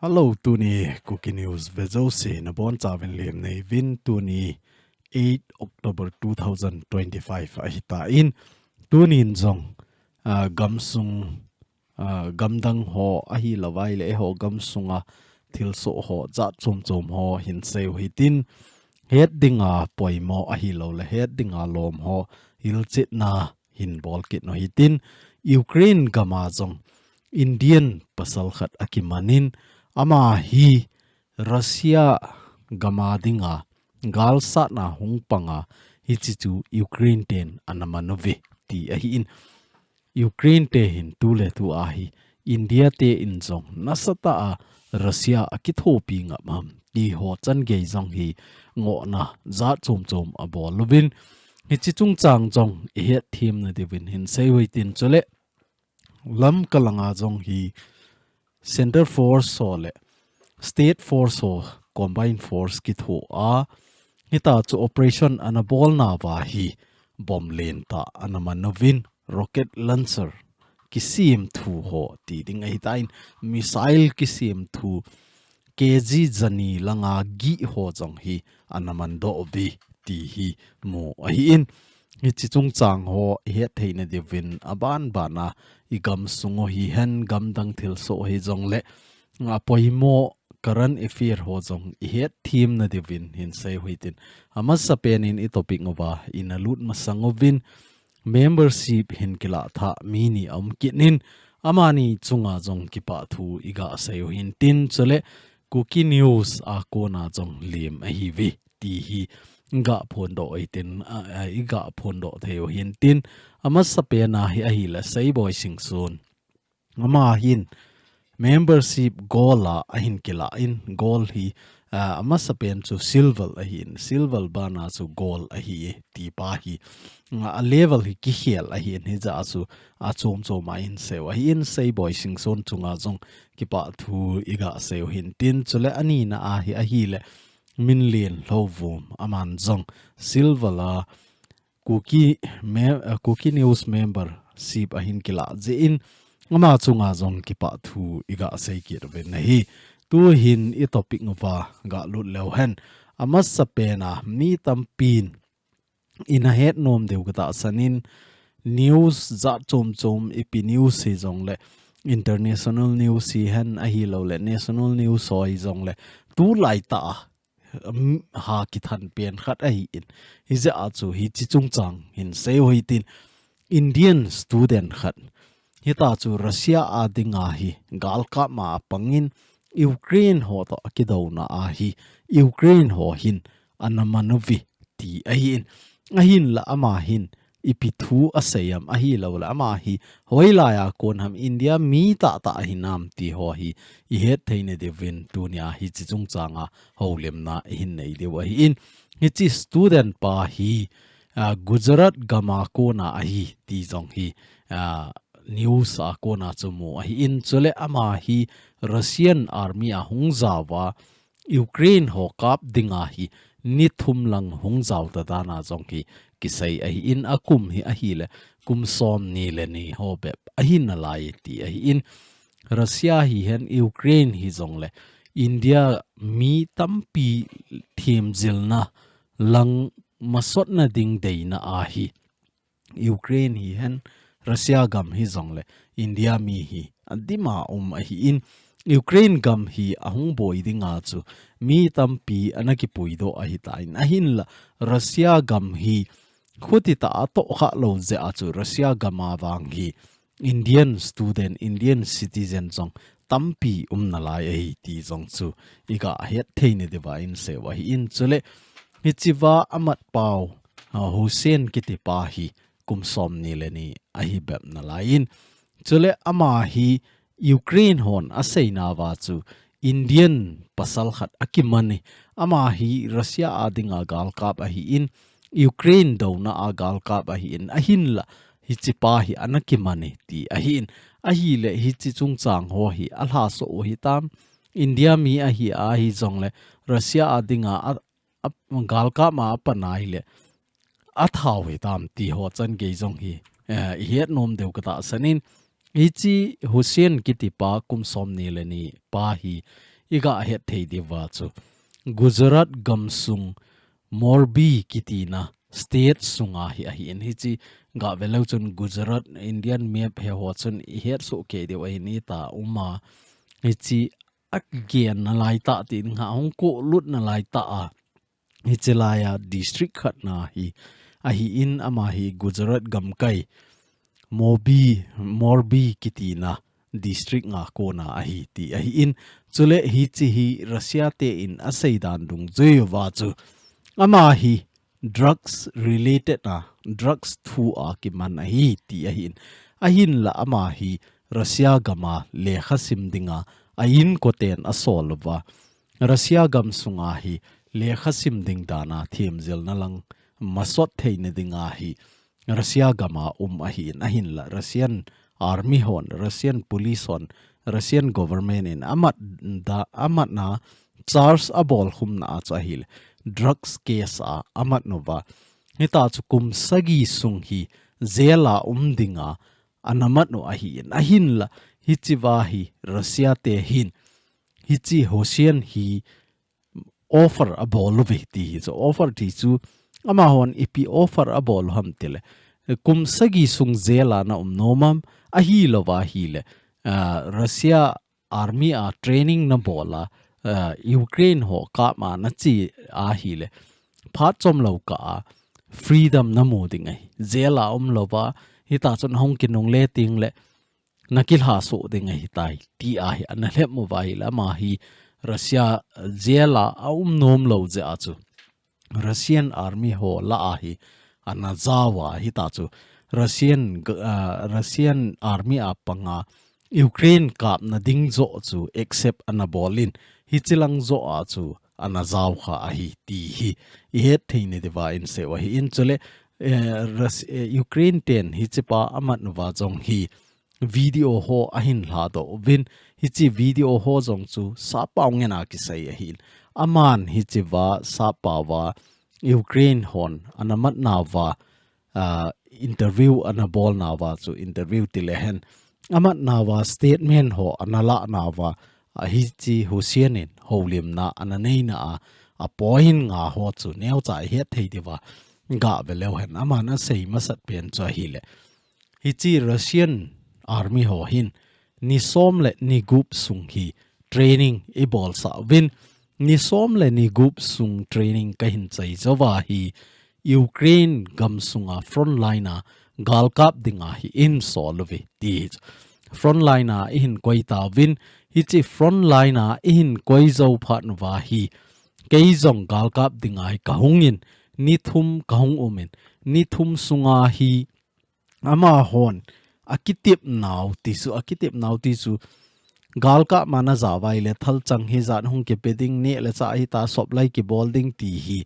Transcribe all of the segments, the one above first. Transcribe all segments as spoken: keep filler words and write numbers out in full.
Hello, tuni Kuki News vejouse nabonchauvin lemna neiyuvin. Tuni eight October two thousand twenty-five ahitan, tunin jong, ah, gamsung, ah, gamdang ho ahilouvleh eiho gamsunga thilsoh ho jat chom chom ho hinseiu hitin, het dinga poimo ahilouleh het dinga lom ho hilchetna hinbol kit u hitin, Ukraine gama jong Indian pasal khat akimanin, ama hi Russia gama dinga galsatna hung panga, hiche chu Ukraine ten anaman uve ti ahin, Ukraine te hin tuletua hi India ten jong nasatah a Russia akithopi ngam ham ti ho changei jong hi ngohna jat chom chom abol uvin, hiche chungchang jong ihet themna diuvin hinseiu hitin, chuleh lamkalanga jong hi Center Force ho le State Force ho, Combined Force kithoa, hitachu operation anabolnauva hi bomb lentah anaman uvin, rocket launcher kisemthu ho ti ding ahitan, missile kisemthu K G jani langa gih ho jong hi anaman doh uve ti hi mu ahin, hiche chungchang ho ihet theina diuvin, abanbana igamsung u hihen gamdang thilsoh hijongleh apoimo current affair ho jong ihet themna diuvin hinseiu hitin, amasapen in itopic uva inalut masang uvin, membership hinkilah thah mi ni aum kit in, amani chunga jong kipa thu igaseiu hintin, chuleh Kuki News a kona jong lem ahiuve ti hi iga phondoh hitin, a, a, iga phondoh theiu hintin, amasapena hi ahileh Seiboi Singson, ama hin membership gold a ahin kilah in, gold hi, a, amasapen chu silver ahin, silver bana chu gold ahi ti pa hi, a, a level hi kikhel ahin, hijeh a chu achom chom a inseiu ahin, Seiboi Singson chunga jong kipa thu igaseiu hintin, chuleh anina a hi ahileh Minlen Lhouvum, aman jong silver a Kuki me-, a, Kuki News membership ahin kilah jeh in, ama chunga jong kipa thu igasei kit uvin ahi. Tuhin itopic uva galut leu hen, amasapena mi tampin inahet nom diu katahsan in, news jat chom chom, ipi news hijongleh, international news hihen ahilouleh national news ho hijongleh, tulaitah a, um, ha kithan pen khat ahin, hijeh a chu hiche chungchang hinseiu hitin, Indian student khat, hitachu Russia a dinga hi galkap ma apangin, Ukraine ho toh akidouna a hi Ukraine ho hin anaman uve ti ahin, ahinla ama hin ipi thu asei ham ahilouleh ama hi hoilaiya kon ham, India mi tahtah ahinam ti ho hi ihet theina diuvin tunia hiche chungchanga houlimna ihin nei diu ahin, hiche student pa hi, a, Gujarat gama kona ahi ti jong hi, a, news a kona chu mu ahin, chuleh ama hi Russian army a hung jaova, Ukraine ho kap dinga hi ni thum lang hung jaota dana jong hi kisei ahin, akum hi ahileh kum somni le ni ho bep ahinalai ti ahin, Russia hihen Ukraine hijongleh India mi tampi themjilna lang masotna ding deina a hi Ukraine hihen Russia gam hijongleh India mi hi adima um ahin, Ukraine gam hi ahung boi dinga chu mi tampi anakipuidoh ahitan, ahinla Russia gam hi khutitah a atohkhah lou jeh a chu Russia gam a vang hi Indian student, Indian citizen jong tampi umnalai ahi ti jong chu iga het theina diuva inseiu ahin, chuleh hichea amatpau, a, Hussein kitipa hi kum somni le ni ahi bep nalaiyin, chuleh ama hi Ukraine hon aseinauva chu Indian pasal khat akiman e, ama hi Russia a dinga galkap ahin, Ukraine douna a galkap ahin, ahinla hichepa hi anakiman e ti ahin, ahileh hiche chungchang ho hi alhasoh u hitam, India mi ahi a hijongleh Russia a dinga a, a, galkap ma apan ahileh athau hitam ti ho changei jong hi, eh, ihet nom diu katahsan in, hiche Hussein kitipa kum somni le ni pa hi iga het thei diuva chu Gujarat gamsung Morbi kitina state sunga hi ahin, hichi gave leu chun Gujarat Indian map he ho chun ihet soh kei diu ahin, ita uma hichi agen nalai tah ti ding ha, hung kolut nalai tah a. Hichi laiya district khatna hi ahin, ama hi Gujarat gamkai Mobi, Morbi kitina district nga kona ahi ti ahin. Chule hichi hi Russia te in asei dan dungjuiya chu ama hi drugs related a, drugs thu a kiman ahi ti ahin. Ahinla ama hi Russia gama lekha sim dinga a inkoten asol uva, Russia gamsunga hi lekha sim ding dana themjilna lang masot theina dinga hi Russia gama um ahin, ahinla Russian army hon, Russian police hon, Russian government in amat da, amatna charge abol khumna a chu ahile drugs case a amat uva, hita chu kum sagi sung hi jail a um dinga ana mat u ahin, ahinla hichiva hi Russia te hin hichi Hussein hi offer abol uve ti hi chu, offer ti chu amahon ipi offer abol u ham tile, kum sagi sung jail a na um nom am, ahilouva hile, ah, Russia army a training nabol a, ah, Ukraine ho kap ma nache ahile, phat chomlou kah a freedom namu ding ahi, jail a umlouva, hita chun hung kinungle tengle nakilha soh ding ahitai ti ahi, ana lhep uva hile ama hi Russia jail a aum nom lou jeh a chu Russian army ho lah a hi ana jaova, hita chu Russian g-, ah, Russian army a panga Ukraine kapna ding joh chu accept ana bolin, hichilang joh a chu ana jaokha ahi ti hi ihet theina diuva inseiu ahin. Chule, eh, Rus-, eh, Ukraine ten hichipa amat uva jong hi video ho ahin lhadoh uvin, hichi video ho jong chu sappao ngen a kisei ahin. Aman hichiva sappao va Ukraine hon ana matnauva, ah, interview ana bolnauva chu, interview tile hen, amatnauva statement ho ana lahnauva, ah, hichi Hussein in houlimna ana neina a, a point nga ho chu neocha ihet thei diuva gave leu hen, aman asei masat pen chu ahile, hichi Russian army ho hin ni som le ni gup sung hi training ibolsah uvin, ni som le ni gup sung training kahin chai jouva hi Ukraine gamsunga frontline a galkap dinga hi insol uve ti hi chu. Frontline a ihin koi tauvin, hichi frontline a ihin koi jou phat uva hi kei jong galkap dinga hi kahung in, ni thum kahung um in, ni thum sunga hi amahon akitepnau ti chu, akitepnau ti chu, galkap ma najao uva hile thalchang hijat hung kipe ding, neh le chah hita soplai kibol ding ti hi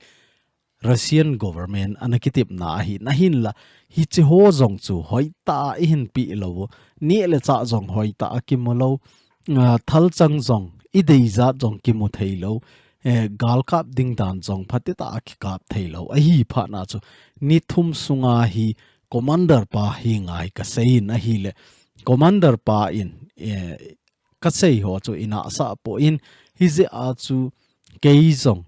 Russian government ana kitepna ahin, ahinla hichi ho jong chu hoitah a ihin pe lou, neh le chah jong hoitah a kimu lou, ah, thalchang jong idei jat jong kimu thei lou, eh, galkap ding dan jong phatecha a kikap thei lou ahi phat na chu, ni thum sunga hi commander pa henga hi kasei in ahile, commander pa in, eh, kasei ho chu inahsah poi, hijeh a chu kei jong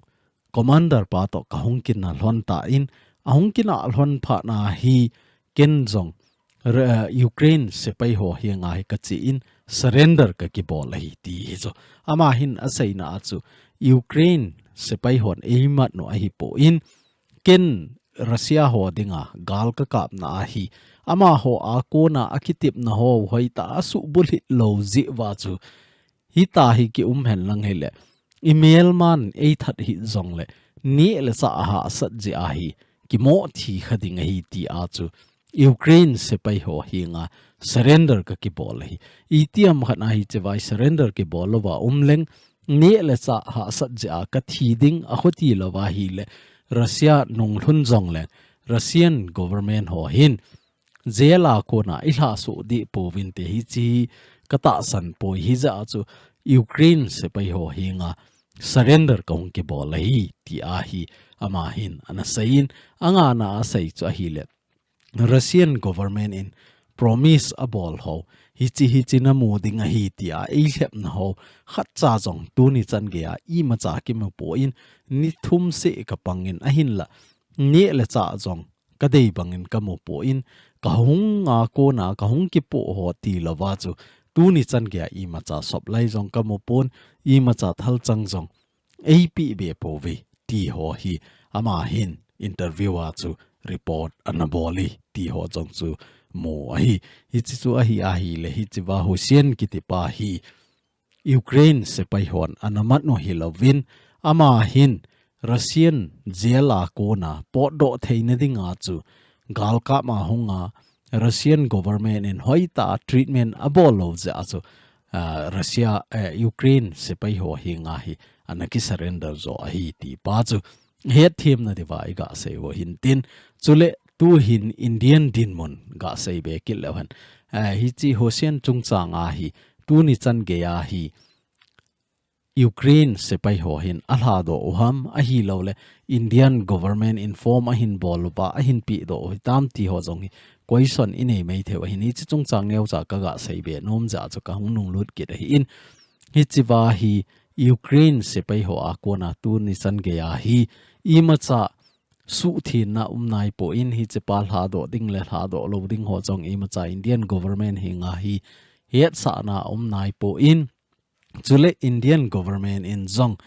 commander pa toh kahung kinah lhon tan, ahung kinah lhon phat na hi ken jong Re-, eh, Ukraine sepai ho henga hi kache in surrender kakibol ahi ti hi chu. Ama hin aseina a chu Ukraine sepai hon eimat u ahipoi, ken Russia ho dinga gal kakapna ahi, amaho a kona akitepna ho hoitah a asuhbulhit lou jeh uva chu, hita hi kium hen lang hile, imelman eithat hih jongle, neh le chah ahahsat jeh a hi kimoh thi kha ding ahi ti a chu Ukraine sepai ho henga surrender kakibol ahi. Itiham khat na hiche vai surrender kibol louva um leng, neh le chah hahsat jeh a kathi ding akhuti louva hile, Russia nunglhun jongleng, Russian government ho hin jail a kona ilhahsoh deh pouvinte, hiche hi katahsan poi, hijeh a chu Ukraine sepai ho henga surrender kahung kibol ahi ti a hi ama hin anasei in, angana asei chu ahile, Russian government in promise abol ho, hichi hichi namu ding ahi tia eilhepna ho khatcha jong tuni chan geiya imacha kimu poi, ni thum seh kapangin ahinla neh le chah jong kadei bangin kamu poi, kahung a kona kahung kipoh ho tilouva chu tuni chan geiya imacha sop lai jong kamu pon, imacha thalchang jong eipeh be pouve ti ho hi ama hin interview a chu report ana bol e ti ho jong chu mu ahi. Hichi chu ahi ahile hichea Hussein kitipa hi Ukraine sepai hon ana mat u hilouvin ama hin Russian jail a kona potdoh theina dinga chu galkap a hunga Russian government in hoitah a treatment abol lou jeh a chu, ah, Russia, eh, Ukraine sepai ho henga hi ana kisurrender jo ahi tipa chu hetthemna diuva iga sei u hintin. Chule tuhin Indian dinmun gasei be kit leu hen, eh, hichi Hussein chungchang a hi tuni chan geiya hi Ukraine sepai ho hin alhadoh u ham ahilouleh Indian government in form ahin bol uva ahin pehdoh u hitam ti ho jong hi question inei mai thei u ahin, hichi chungchang neocha kaga sei be nom jeh a chu kahung nunglut kit ahin. Hichea hi Ukraine sepai ho a kona tuni chan geiya hi imacha suhthenna um naipon, hichepa lhadoh ding le lhadoh lou ding ho jong imacha Indian government henga hi hetsahna um naipon, chule Indian government in jong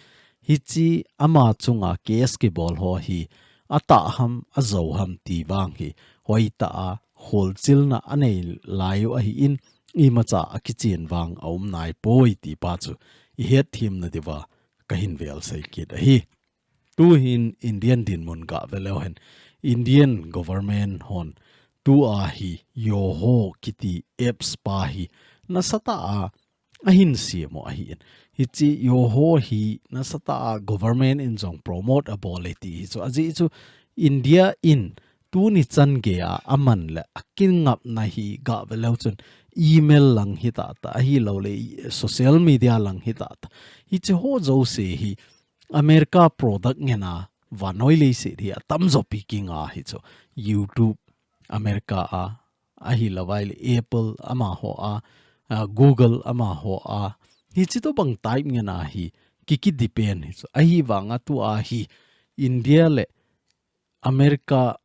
hichi ama chunga case kibol ho hi atah ham ajou ham ti vang hi hoitah a kholchilna anei lai u ahin, imacha akichen vang aum naipoi tipa chu ihetthemna diuva kahin vel sei kit ahi. Tuhin Indian dinmun gave leu hen, Indian government hon tua hi Yoho kiti apps pa hi nasatah a ahin sem u ahin. Hichi Yoho hi nasatah a government in jong promote abol e ti hi chu. Ajeh chu India in tuni chan geiya aman le akingapna hi gave leu chun email lang hitah tah ahilouleh social media lang hitah tah. Hichi ho jouse hi America product ngen a vannoi leiset hi atamjo pi kinga hi chu. YouTube America a, ahilouleh Apple amaho a, a, Google amaho a. Hichi tobang type ngen a hi kiki depend hi chu. Ahivanga tua hi India le America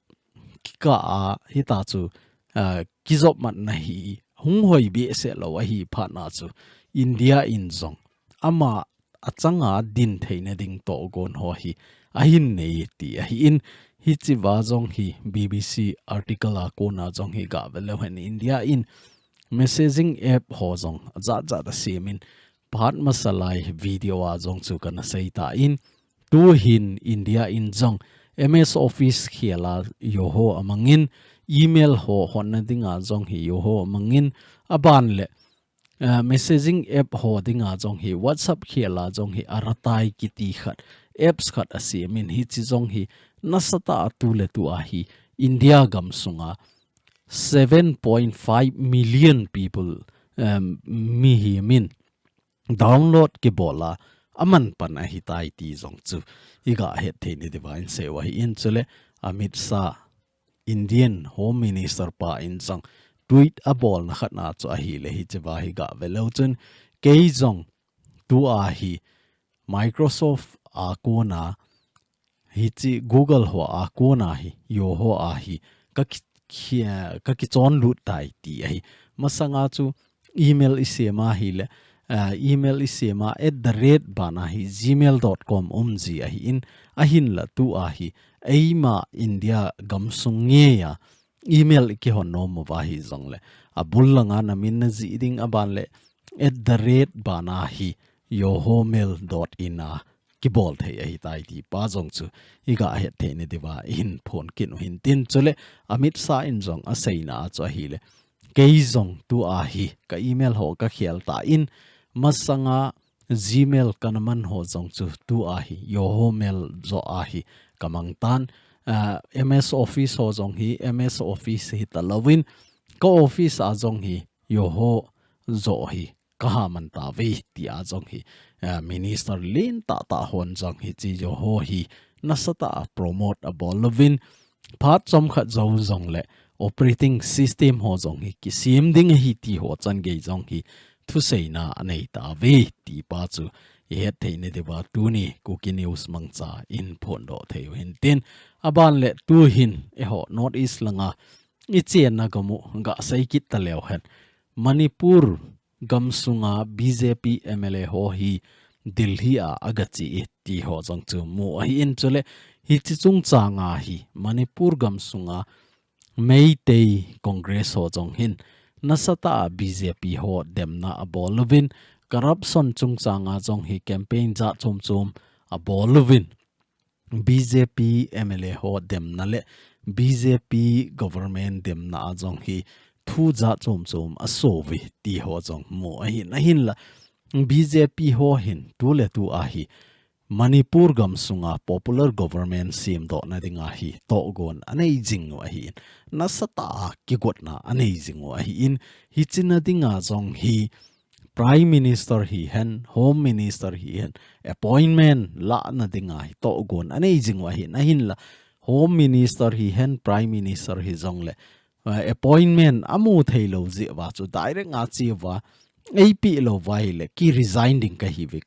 kikah a hitia chu, a, kijopmatna hi hung hoi behseh lou ahi phat a chu India in jong ama achanga din theina ding tohgon ho hi ahin nei ti ahin, hichea jong hi B B C article a kona jong hi gave leu hen India in messaging app ho jong ajat jat asem in phat masa lai video a jong chu kana sei tan, tuhin India in jong M S Office khel a Yoho amangin, email ho hotna dinga jong hi Yoho amangin, aban le, eh, messaging app ho dinga jong hi WhatsApp khel a jong hi Aratai kiti khat, apps khat asem in, hichi jong hi nasatah a tu le tu a hi India gam sunga seven point five million people, em, mihem in download kibol a aman pan ahitai ti jong chu iga het thei ni diuvin sei u ahin, chule Amit Shah, Indian Home Minister pa in jong tweet abolna khat a chu ahile hichea hi gave leu chun, kei jong tua hi Microsoft a kona hichi Google ho a kona hi, Yoho a hi, ka ki, ki, ka kichon lut tai ti ahi. Masanga chu email isem a hile, ah, email isem a at the rate bana hi gmail dot com umji ahin, ahinla tua hi, eima India gamsung ngeiya email ikihon nom uva hijongle, abul langa namin najih ding aban le, at the rate bana hi, yohomail dot in a kibol thei ahitai ti pa jong chu iga het thei ni diuva ihin phon kit u hintin, chule Amit Shah in jong aseina a chu ahile, kei jong tua hi ka email ho ka khel tan, masanga Gmail kana man ho jong chu tua hi Yoho Mail joh a hi ka mang tan, ah, M S Office ho jong hi M S Office hita louvin, ka office a jong hi Yoho joh hi ka ha man tauve, tia jong hi, eh, minister lentah tah hon jong hichi Yoho hi nasatah a promote abol louvin, phat chomkhat jou jongle operating system ho jong hi kisem ding ahi ti ho chan gei jong hi thuseina anei tauve ti pa chu ihet thei nadiuva tuni Kuki News mangcha in phondoh thei u hintin, aban le tuhin eiho North East langa ichenna gam u gasei kit taleu hen Manipur gamsunga B J P M L A ho hi Delhi a agache e ti ho jong chu mu ahin, chule hiche chungchanga hi Manipur gamsunga Meitei Congress ho jong hin nasatah a B J P ho demna abol uvin, corruption chungchanga jong hi campaign jat chom chom abol uvin, B J P M L A ho demna le B J P government demna a jong hi thu jat chom chom aso uve ti ho jong mu ahin, ahinla B J P ho hin tuletu a hi Manipur gamsunga popular government semdoh nadinga hi tohgon anei jing u ahin, nasatah a kigotna anei jing u ahin, hiche nadinga jong hi Prime Minister hihen, Home Minister hihen, appointment lah nadinga hi tohgon anei jing u ahin, ahinla Home Minister hihen, Prime Minister hijongle, uh, appointment amu theilou jeh uva chu direct a che uva, eipeh lou uva ahile ki resign ding kahiuve.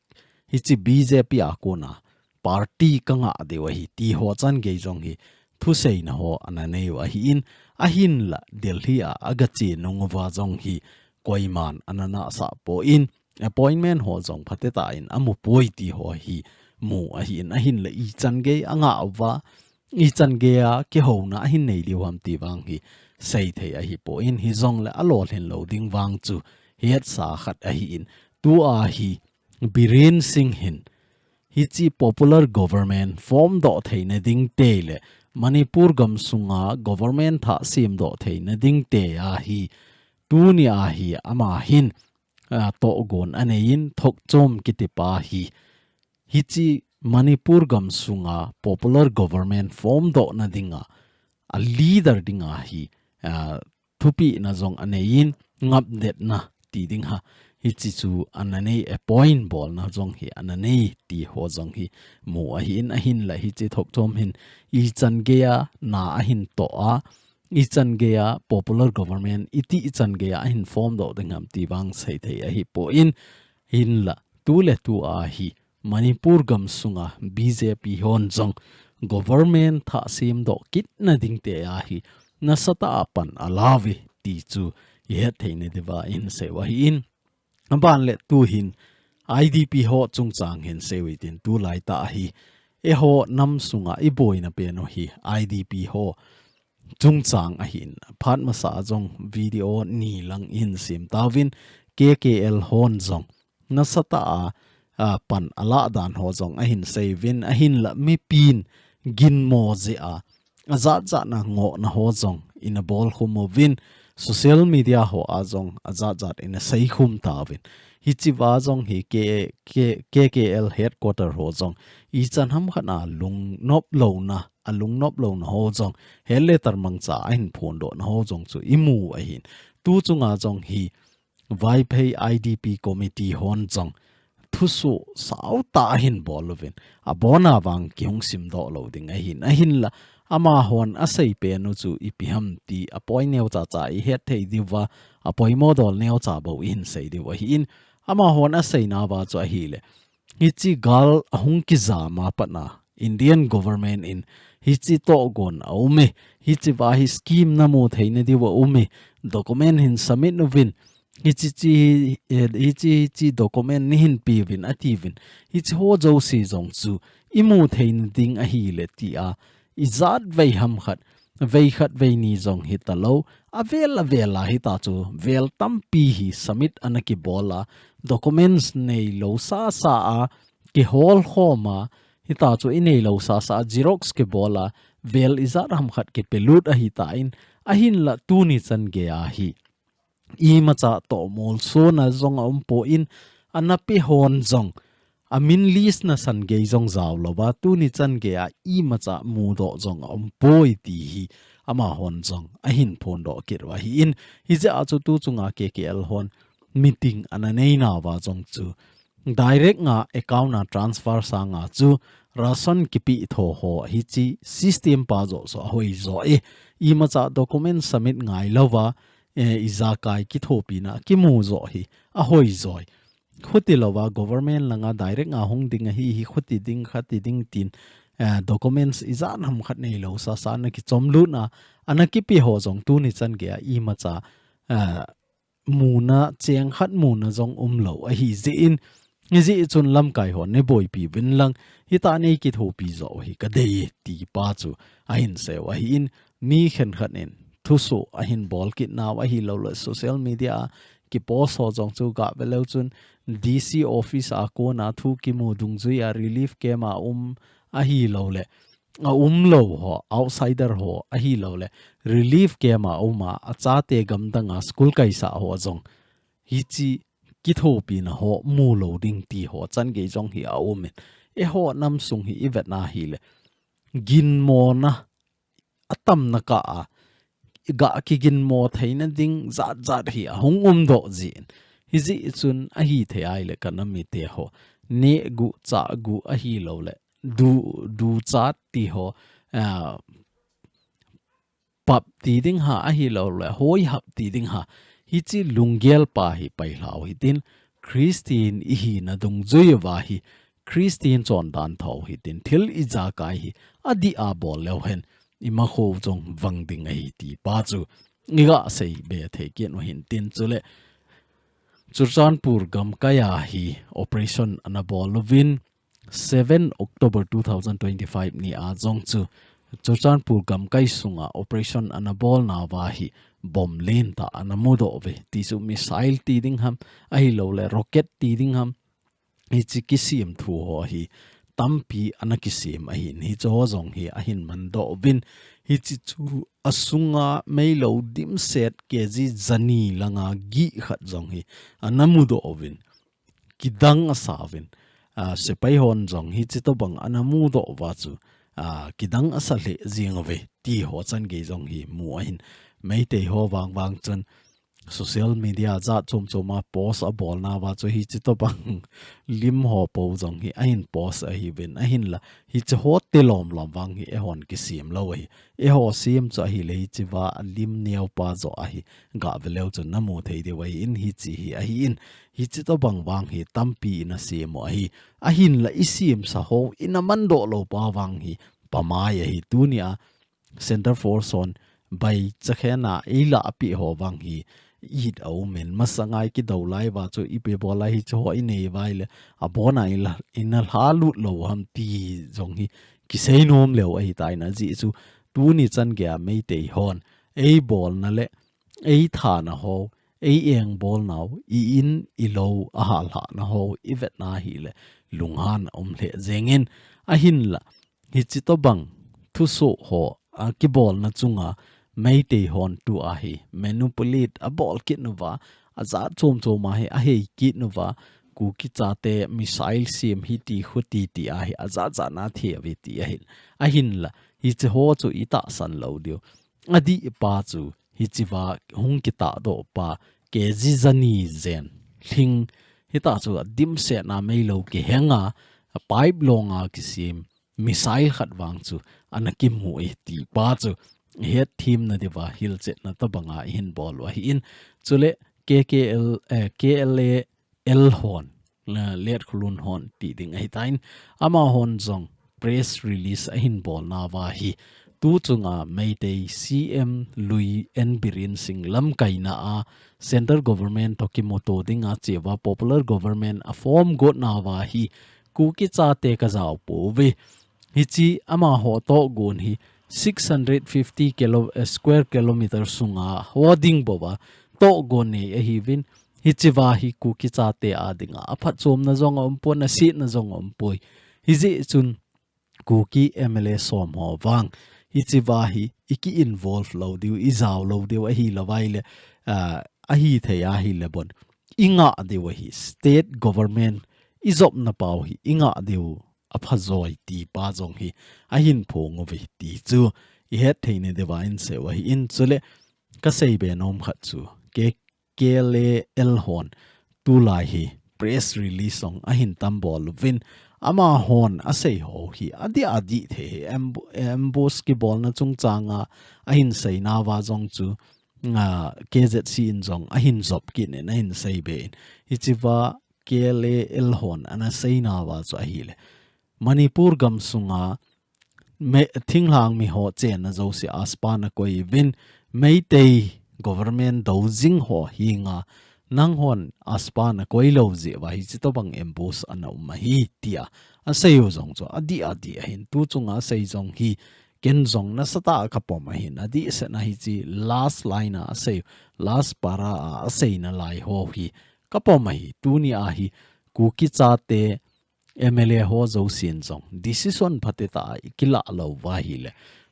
Hiche B J P a kona party kangah diu ahi ti ho chan gei jong hi thuseina ho ananei u ahin, ahinla Delhi a agache nung uva jong hi koiman ananahsah poi, appointment ho jong phatecha in amu poi ti ho hi mu ahin, ahinla ichan gei angah uva, ichan gei a kihouna ahin nei diu ham ti vang hi seithei ahipoi, hijongle alolhin lou ding vang chu hetsa khat ahin, tua hi Biren Singh hin hiche popular government formdoh theina dingte le Manipur gamsunga government thah semdoh theina dingte a hi tunia hi ama hin, a, tohgon aneiyin Thokchom kitipa hi hiche Manipur gamsunga popular government formdoh nadinga, a leader dinga hi, a, thupehna jong aneiyin, ngapdetna ti ding ham, hiche chu ananei, appoint bolna jong hi ananei ti ho jong hi mu ahin, ahinla hiche Thokchom hin ichan gei a na ahin toh a, ichan gei a popular government iti ichan gei a ahin formdoh ding ham ti vang seithei ahipoi, hinla tuletu a hi Manipur gamsunga B J P hon jong government thah semdoh kitna dingte a hi nasatah a pan ala uve ti chu ihet thei nadiuva ihin sei u ahin. Aban le tuhin I D P ho chungchang hin sei u hitin, tulaitah a hi eiho nam sunga iboina pen u hi I D P ho chungchang ahin, phat masa a jong video ni lang ihin sem tauvin, K K L hon jong nasatah a, a, pan alah dan ho jong ahin sei uvin, ahinla mipin ginmo jeh a, ajat jat na ngohna ho jong ina bolkhum uvin, social media ho a jong ajat jat ina seikhum tauvin. Hichea jong hi K, K, K K L headquarter ho jong ichan hamkhat a lungnop louna, alungnop louna ho jong hi letter mangcha ahin phondohna ho jong chu imu ahin. Tu chunga jong hi Vaiphei I D P committee hon jong thusoh sautah ahin bol uvin, abona vang kihung simdoh lou ding ahin, ahinla amahon asei pen u chu ipi ham ti apoimo neocha cha ihet thei diuva, apoimo dol neocha bou ihin sei diu ahin, amahon aseina uva chu ahile, hiche gal ahung kijam a pat na Indian government in hiche tohgon aume, hichea hi scheme namu theina diu aume, document hin submit uvin, hiche, hiche, eh, hiche, hiche document neihin peuvin atiuvin, hiche ho jouse jong chu imu theina ding ahile tia, ijat vei hamkhat, veikhat veini jong hitalou, avel avel a hitachu vel tampi hi submit ana kibol a, documents neilou sasa a, kihol khom a, hitachu ineilou sasa a, xerox kibol a, vel ijat hamkhat kipelut ahitan, ahinla tuni chan gei a hi imacha tohmolsona jong aumpon, anape hon jong amin list nasan gei jong jaolouva, tuni chan gei a imacha mudoh jong aumpoi ti hi amahon jong ahin phondoh kit u ahin, hijeh a chu tu chunga K K L hon meeting ananeina uva jong chu direct nga account a transfer sanga chu ration kipi tho ho hichi system pa jo so ahoi jo e. Imacha document submit ngai lova, eh, ijakai kithopina kimu jo hi ahoi joi. Khuti lova government langa direct nga hung ding ahi hi khuti ding khati ding tin, eh, documents ijat ham khat nei lo sa sa na kichom lut na ana kipi ho jong tuni chan gei a imacha, eh, muna cheng khat muna jong um lo ahi jeh in, hijeh chun lamkai ho nei boipi vin lang, hita nei kithopi jo hi ka dei ti pa chu ahin seiu ahi in, mi khen khat in thuso ahin bol kit nau ahi lo le social media a kipost ho jong chu ga ve leu chun D C office a kona thu kimu dungjui a relief camp a um ahi lo le a um lo ho, outsider ho ahi lo le relief camp a um a, a chate gamdang a school kaisa ho jong hichi kithopina ho mu lo ding ti ho chan gei jong hi a um in. Eiho nam sung hi i vet na hi le ginmona a tamna ka a ga kiginmo theina ding jat jat hi a hung um doh jin. Hijeh chun ahi thei ai le ka nam mite ho. Ne gu cha gu ahi lo le. Du, du chat ti ho. Ah, pap ti ding ha ahi lo le. Hoi hap ti ding ha. Hichi lunggel pa hi pai hlau hi tin. Christian ihi na dungjui va hi. Christian chon dan tho hi tin. Thil ijakai hi. Adi a bol leu hen. Ima kho jong vang ding ahi ti pa chu. Iga sei be thei kit u hin tin chu le. Churachandpur gamkai a hi operation ana bol uvin seven October two thousand twenty-five ni a jong chu Churachandpur gamkai sunga operation ana bol nauva hi bomb len ta ana mudoh uve. Ti chu missile ti ding ham, ahi lo le rocket ti ding ham. Hichi kisem thu ho hi tampi ana kisem ahin, hichi ho jong hi ahin mandoh uvin, hichi chu asunga meilou dimset K G jani langa gih khat jong hi ana mudoh uvin, kidang asa uvin, a, sepai hon jong hichi tobang ana mudoh uva chu, a, kidang asa lheh jing uve, ti ho chan gei jong hi mu ahin. Meitei ho vang vang chun social media jat chom chom a post abol nauva chu hichi tobang lim ho po jong hi ahin post ahiuvin, ahinla hichi ho te lom lom vang hi eihon kisem lou ahi. Eiho sem chu ahi le hichi va lim neo pa jo ahi. Ga ve leu chun namu thei diu ahin hichi hi ahin. Hichi tobang vang hi tampi ina sem u ahi. Ahinla i semsa ho ina mandoh lou pa vang hi pamai ahi. Tuni a Center Force hon bai chakhen a eila api ho vang hi it a um in, masanga i kidou lai uva chu ipi bol a hichi ho i nei uva ahile abon a ila, ina lha lut lou ham ti jong hi kisei nom leu ahi tai na jeh chu tuni chan gei a Meitei hon ei bolna le ei thana ho, ei engbol nau, i in i lou a hal hana ho i vet na hile lunghan a um lheh jeng in ahinla hichi tobang thusoh ho, a, kibolna chunga Meitei hon tua hi manipulate abol kit nauva, ajat chom chom a hi ahei kit nauva, Kuki chate missile sem hiti khuti ti a hi ajat jat na thei uve ti ahin. Ahinla hichi ho chu i tahsan lou diu. Adih pa chu hichi va hung kitahdoh pa K G jani jen lhing hita chu adimset na meilou kiheng a, a pipe long a kisem missile khat vang chu ana kimu e ti pa chu i het them na diuva hilchetna tobang a i hin bol u ahin. Chule K K L, eh, K L A L hon, eh, Letkholun hon ti ding ahi tan. Amahon jong press release ahin bol nauva hi tu chunga Meitei C M lui N Biren Singh lamkaina a Central Government toh kimuto dinga cheuva popular government a form got nauva hi Kuki chate ka jao pouve. Hichi amaho tohgon hi six hundred fifty kilo, eh, square kilometer sunga ho ding bouva tohgon nei ahiuvin, hichi va hi Kuki chate a dinga aphatchomna jong aumpon, asetna jong aumpoi. Hijeh chun Kuki M L A som ho vang hichi va hi i ki involve lou diu, i jao lou diu ahi lou vai le, ah, ahi thei ahile bon i ngah diu ahi, state government i jopna pau hi i ngah diu apha joi ti pa jong hi ahin phong uve ti chu i het thei na diuva in sei u ahin. Chule ka sei be nom khat chu K K L A L hon tulai hi press release jong ahin tam bol uvin, Amahon asei ho hi adih adih thei hi, ambu-, ambush kibolna chungchanga ahin seina uva jong chu, a, K Z C in jong ahin jop kit in ahin sei be in. Hichea K L A L hon ana seina uva chu ahile, Manipur gamsunga me-, thinglhang mi ho chenna jouse AFSPA nakoi uvin, Meitei government dou jing ho henga nanghon AFSPA nakoi lou jeh uva hiche tobang ambush ana um ahi tia asei u jong chu adih adih ahin, tu chunga asei jong hi ken jong nasatah a kapom ahin, adih sehna hiche last line a asei u, last para a aseina lai ho hi kapom ahi. Tuni a hi Kuki chate M L A ho jousen jong decision phatecha a ikilah lou uva ahile,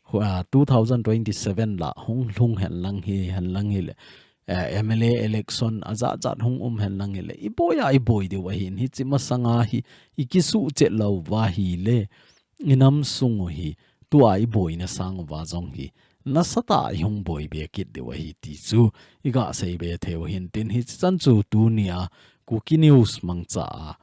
hu-, a, two thousand twenty-seven lah hung lhung hen lang hi, hen lang hile, eh, M L A election ajat jat hung um hen lang hile, iboi a iboi diu ahin, hiche masanga hi ikisuhchet lou uva ahile, inam sung u hi tua iboina sang uva jong hi nasatah a ihung boi be kit diu ahi ti chu iga sei be thei u hintin, hiche chan chu tunia Kuki News mangcha a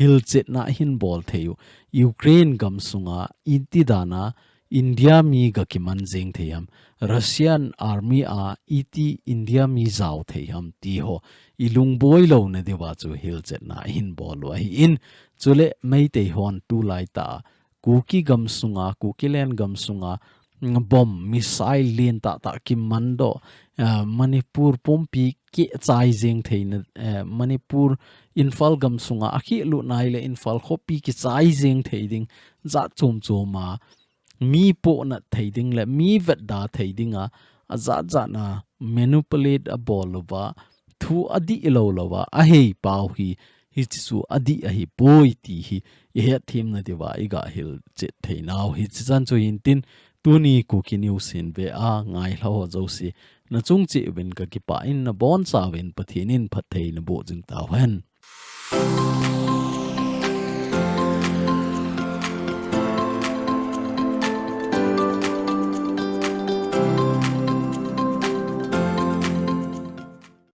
hilchetna ahin bol thei u, Ukraine gamsunga iti dana India mi ga kiman jeng thei ham, Russian army a iti India mi jao thei ham ti ho ilungboi louna diuva chu hilchetna ahin bol u ahin, chule Meitei hon tulaitah a Kuki gamsunga, Kukiland gamsunga, mm, bomb, missile lentah tah kimandoh, ah, Manipur pumpi kichai jeng theina, eh, Manipur Imphal gamsunga akhilut nai le Imphal khopi kichai jeng thei ding, jat chom chom a mi pohnat thei ding le mi vetda thei dinga, ajat jat a manipulate abol uva, thu adih lou louva ahei pau hi, hiche chu adih ahipoi ti hi ihet themna diuva iga hilchet theinau hiche chan chu hintin, tuni Kuki News hin ve a ngailha ho jouse nachung cheh uvin kakipah in, naboncha uvin Pathen in phatthei naboh jing tauhen.